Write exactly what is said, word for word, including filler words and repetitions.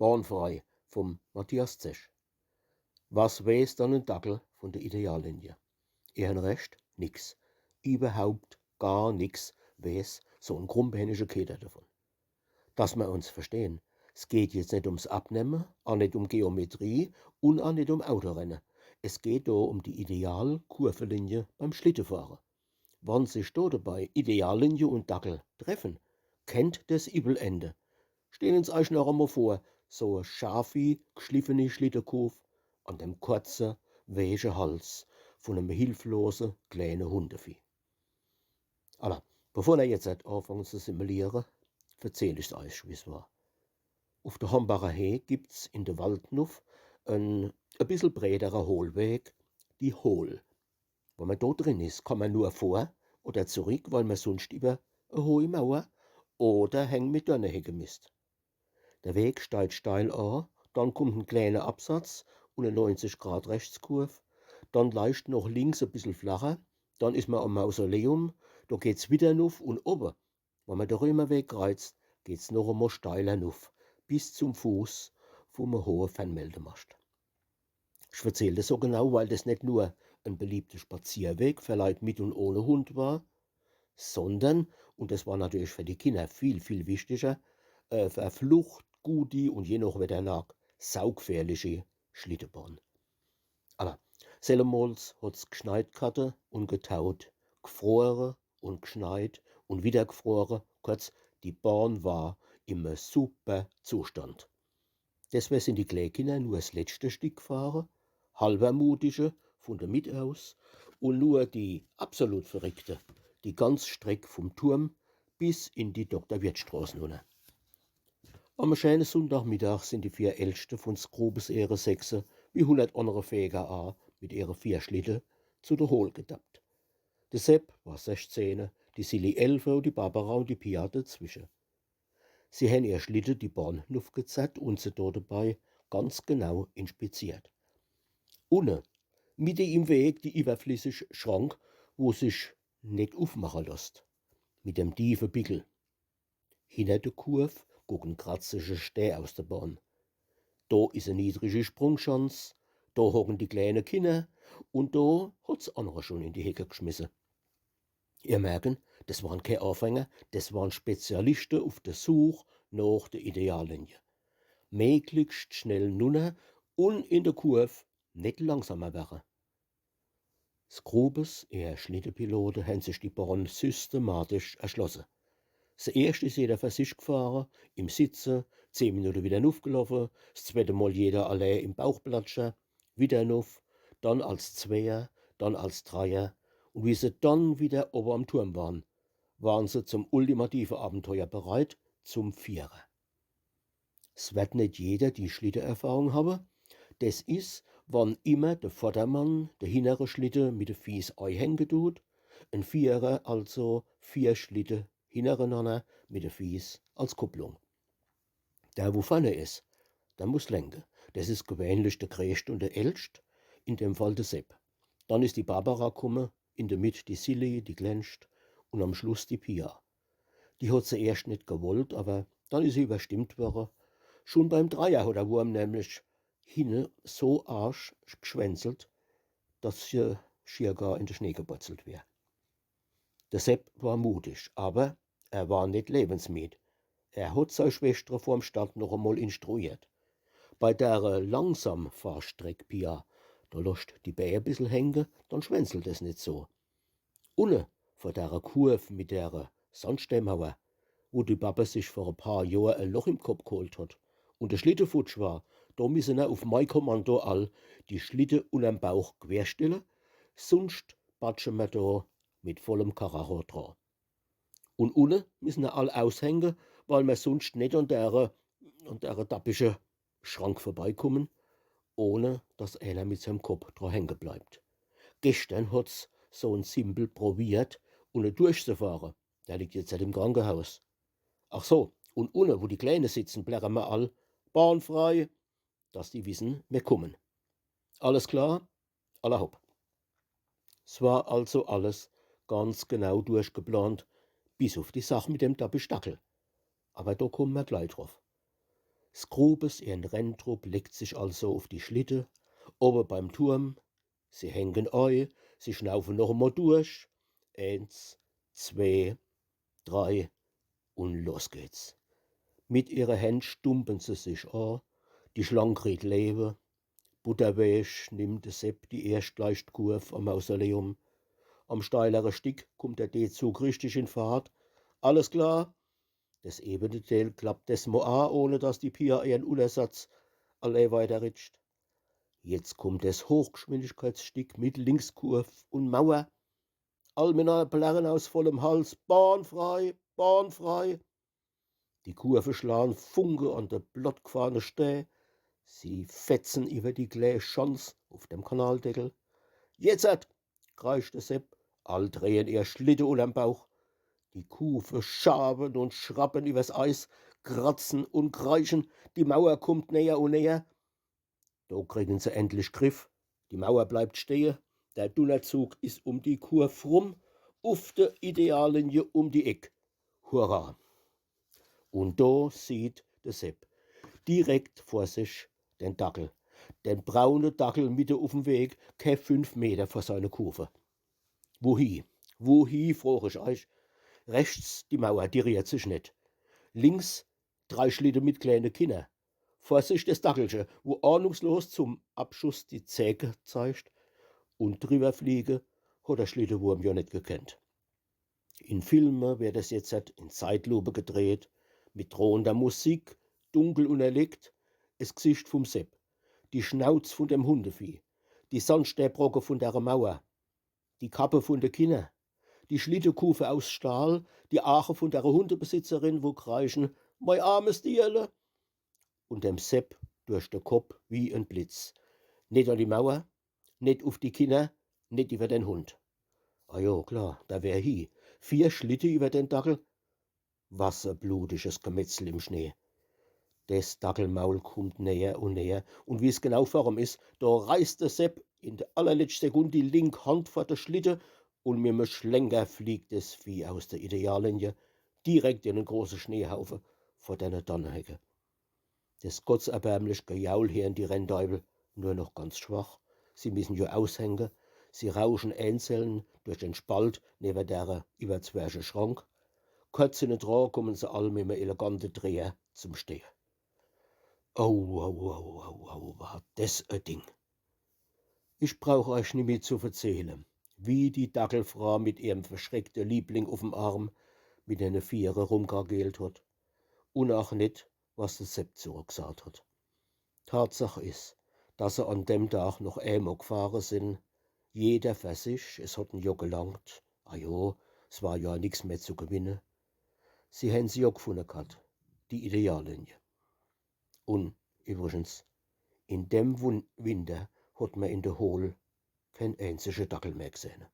Bahnfrei vum Matthias Zech. Was weeß dann en Dackel vun de Ideallinie? Ihr hen recht, nix. Iwwerhaupt gar nix weeß so en krummbeenische Keter devun. Dass mer uns verstehn, s geht jetzt net ums Abnemme, a net um Geometrie un a net um Autorenne. Es geht do um die ideal Kurvelinie beim Schlittefahre. Wann sich do debei Ideallinie un Dackel treffen, kennt des iwwel ende. Stellen S eich noch emol vor, so e scharfi, gschliffeni Schlittekuv an dem korze, weeche Hals vun em hilflose, kläne Hundevieh. Alla, bevor ner jetzt afangt zu simuliere, verzähl ich's eich, wie's war. Uf de Hambacher Heh gibt's in de Wald nuff en e bissel breedere Hohlweg, die Hohl. Wann mer do drin is, kann mer nur vor oder zurick, weil mer sunscht iwwer e hohi Mauer oder Häng mit Dörne hecke misst. De Weg steigt steil a, dann kummt en kläne Absatz un e neunzig Grad Rechtskurv, dann leicht noch links e bissel flacher, dann is mer am Mausoleum, do geht's widder nuff un owwe, wann mer de Römerweg kreizt, geht's noch emol steiler nuff, bis zum Fuß vum hohe Fernmeldemascht. Ich verzähl des so genau, weil des net nur en beliebte Spazierweg fer Leit mit un ohne Hund war, sondern, un des war natürlich fer die Kinner viel, viel wichtiger, äh, verflucht gudi un je noch Wetterlag saugfährlichi Schlittebahn. Alla, sellemols hot's gschneit ghatte un getaut, gfrore un gschneit un widder gfrore, korz, die Bahn war im e super Zustand. Deswege sin die Kläkinner nur s letschte Stick gfahre, halwermutige vun de Mitt aus, un nur die absolut Verrickte die ganz Streck vum Turm bis in die Dokter-Wirth-Stroß nunner. Am e schäne Sunndagmittag sin die vier Ältschte vun s Grubes ehre Sechse wie hunnert annere Feger a mit ehre vier Schlitte zu de Hohl gedappt. De Sepp war sechzehne, die Silli elfe un die Barbara un die Pia dezwische. Sie hen ihr Schlitte die Bahn nuffgezerrt un se do debei ganz genau inspiziert. Unne, mitte im Weg, die iwwerflissig Schrank, wo sich net ufmache losst, mit dem diefe Bickel. Hinner de Kurv guckt en kratzige Stää aus de Bahn. Do is e niedrigi Sprungschanz, do hocken die kläne Kinner un do hot's annere schun in die Hecke gschmisse. Ihr merken, des waren kee Afänger, des waren Spezialischte uf de Such nooch de Ideallinie. Meglichscht schnell nunner un in de Kurv, net langsamer werre. S Grubes ehr Schlittepilote hen sich die Bahn systematisch erschlosse. S erscht is jeder fer sich gfahre, im Sitze, zeh Minutte widder nuffgeloffe, s zwette Mol jeder allee im Bauchplatscher, widder nuff, dann als Zweer, dann als Dreier, un wie se dann widder owwe am Turm waren, waren se zum ultimative Abenteuer bereit, zum Vierer. S werd net jeder die Schlitteerfahrung hawwe. Des is, wann immer de Vordermann de hinnere Schlitte mit de Fieß eihänge dut, en Vierer, also vier Schlitte hinnerenanner mit de Fieß als Kupplung. Der, wo vorne is, der muss lenke. Des is gewähnlich de Greescht un de Ältscht, in dem Fall de Sepp. Dann is die Barbara kumme, in de Mitt die Silli, die Klenscht, un am Schluss die Pia. Die hot se erscht net gewollt, awwer dann is se iwwerstimmt worre. Schun beim Dreier hot de Wurm nämlich hinne so arsch gschwänzelt, dass se schier gar in de Schnee geburzelt wär. De Sepp war mutig, awwer er war net lewensmied. Er hot sei Schweschtre vorm Start noch emol instruiert. Bei dere Langsamfahrstreck, Pia, do loscht die Bää e bissel hänge, dann schwänzelt es net so. Unne, vor dere Kurv mit dere Sandsteinmauer, wo die Babbe sich vor e paar Johr e Loch im Kopp geholt hot un de Schlitte futsch war, do misse mer uf mei Kommando all die Schlitte unnerm Bauch querstelle, sunscht batsche mer do mit vollem Karacho dra. Un unne misse mer all aushänge, weil mer sunscht net an dere, an dere dappische Schrank vorbeikummen, ohne dass eener mit seim Kopp dra hänge bleibt. Geschtern hot's so en Simpel probiert, unne durchzufahre. Der liegt jetzt halt im Krankehaus. Ach so, un unne, wo die Kleene sitzen, plärre mer all: „Bahn frei“, dass die wissen, mer kummen. Alles klar? Alla hopp. S war also alles ganz genau durchgeplant, bis uf die Sach mit dem dappisch Dackel. Awwer do kumme mer glei druf. S Grubes ihren Renntrupp legt sich also uf die Schlitte, owe beim Turm. Sie hängen ei, sie schnaufen noch emol durch. Eens, zwee, drei un los geht's. Mit ihre Händ stumpen se sich a. Die Schlang kriet Lewe. Butterweech nimmt de Sepp die erscht Leichtkurv am Mausoleum. Am steilere Stick kummt der D-Zug richtig in Fahrt. Alles klar. Des ebene Deel klappt des Mo a, ohne dass die Pia ihren Unnersatz allee weiterritscht. Jetzt kummt des Hochgeschwindigkeitsstick mit Linkskurv un Mauer. All minanner plärren aus vollem Hals: Bahn frei, Bahn frei! Die Kurve schlagen Funke an de plattgfahrne Stää. Sie fetzen iwwer die klää Schanz uf dem Kanaldeckel. Jetzert! Kreischt de Sepp. All drehen ihr Schlitte unnerm Bauch. Die Kufe schawen un schrappen iwwers Eis, kratzen un kreischen. Die Mauer kummt näher un näher. Do kriegen se endlich Griff. Die Mauer bleibt stehe. Der Dunnerzug is um die Kurv rum, uf de Ideallinie um die Eck. Hurra! Un do sieht de Sepp direkt vor sich den Dackel, den braune Dackel mitte uf'm Weg, kä fünf Meter vor seine Kufe. Wuhi? Wuhi, froch ich eich. Rechts die Mauer, die rihrt sich net. Links drei Schlitte mit kleine Kinner. Vor sich des Dackelche, wo ahnungslos zum Abschuss die Zäh zeigt. Un driwwer fliege hot der Schlittewurm jo net gekennt. In Filme werd es jetzert in Zeitlupe gedreht, mit drohender Musik, dunkel unnerlegt, es Gsicht vum Sepp, die Schnauz vun dem Hundevieh, die Sandstääbrocke vun dere Mauer, die Kappe vun de Kinner, die Schlittekufe aus Stahl, die Aache vun dere Hundebesitzerin, wo kreischen: „Mei armes Dierle!“ Un dem Sepp durch de Kopp wie en Blitz: Net an die Mauer, net uf die Kinner, net iwwer den Hund. Ah jo, klar, der wär hi. Vier Schlitte iwwer den Dackel. Was e blutiges Gemetzel im Schnee. Des Dackelmaul kummt näher un näher, un wie's genau vor em is, do reißt de Sepp in de allerletschde Sekund die link Hand vor de Schlitte un mit me Schlenker fliegt des Vieh aus de Ideallinie direkt in en große Schneehaufe vor dene Dannehecke. Des gottserbärmlich Gejaul heern die Renndeiwel nur noch ganz schwach. Sie missen jo aushänge. Sie rauschen eenzeln durch den Spalt newer dere iwwerzwerche Schrank. Korz hinnedra kummen se all mit me elegante Dreher zum Stehe. Au, au, au, au, au, war des e Ding. Ich brauch eich nimmi zu verzehle, wie die Dackelfra mit ihrem verschreckte Liebling uf'm Arm mit dene Viere rumgageelt hot. Un ach net, was de Sepp zurückgsagt hot. Tatsach is, dass se an dem Dag noch emol gfahre sin, jeder fer sich, es hot en jo gelangt, ah jo, s war jo nix mehr zu gewinne. Sie hen se jo gfunne ghat, die Ideallinie. Un iwwrigens, in dem Wun-, Winter hot mer in de Hohl keen eenzige Dackel mehr gsehne.